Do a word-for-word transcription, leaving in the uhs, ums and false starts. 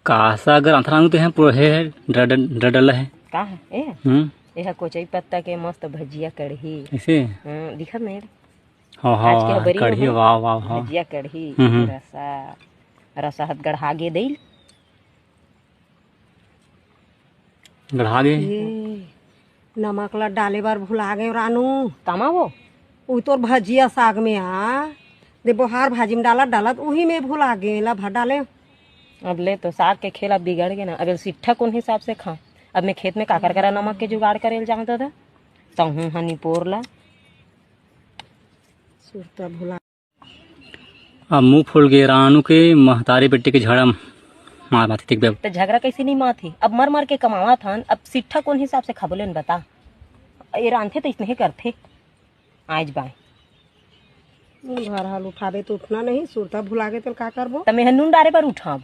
का साग रांधत रानू ते हैं, पूरा हे, हे, डर-, डर-, डर-, डर हे। का हे? ए? हम्म। एहा कोचई पत्ता के मस्त भजिया कढ़ी। ऐसे? हम्म, दिखत नहीं रे? हाँ, आज के हाँ, हबरी कढ़ी, में वाह, वाह, वाह। भजिया कढ़ी, हम्म, हम्म। रसा, रसा हत गढ़ा गे दई। गढ़ा गे। ए, नमक ला डाले बर भुला गे रानू। कामा वो? उ तोर भजिया साग में आ, दे बोहार भाजी में डालत डालत उही में भुला गे, ला भर डाले। अब ले तो साग के खेला बिगड़ गे ना, अब सिट्ठा कोन हिसाब से खा? अब मैं खेत में काकर करा नमक के जुगाड़ करे ल जाऊं दादा, तहूं हनी पोर ला। सुरता भुला। अब मुंह फूल गे रानू के, महतारी बेटी के झगड़ा मार माथे, ठीक बे। त झगड़ा कैसे नहीं मारत ही? अब मर मर के कमावत हन, अब सिट्ठा कोन हिसाब से खाबो ले न बता? ये रांधे तो इसने करथे, आज बाय। घर हाल उठाबे तो उठना नहीं, सुरता भुला गे तो का करबो? त मैं नून डारे बर उठाब,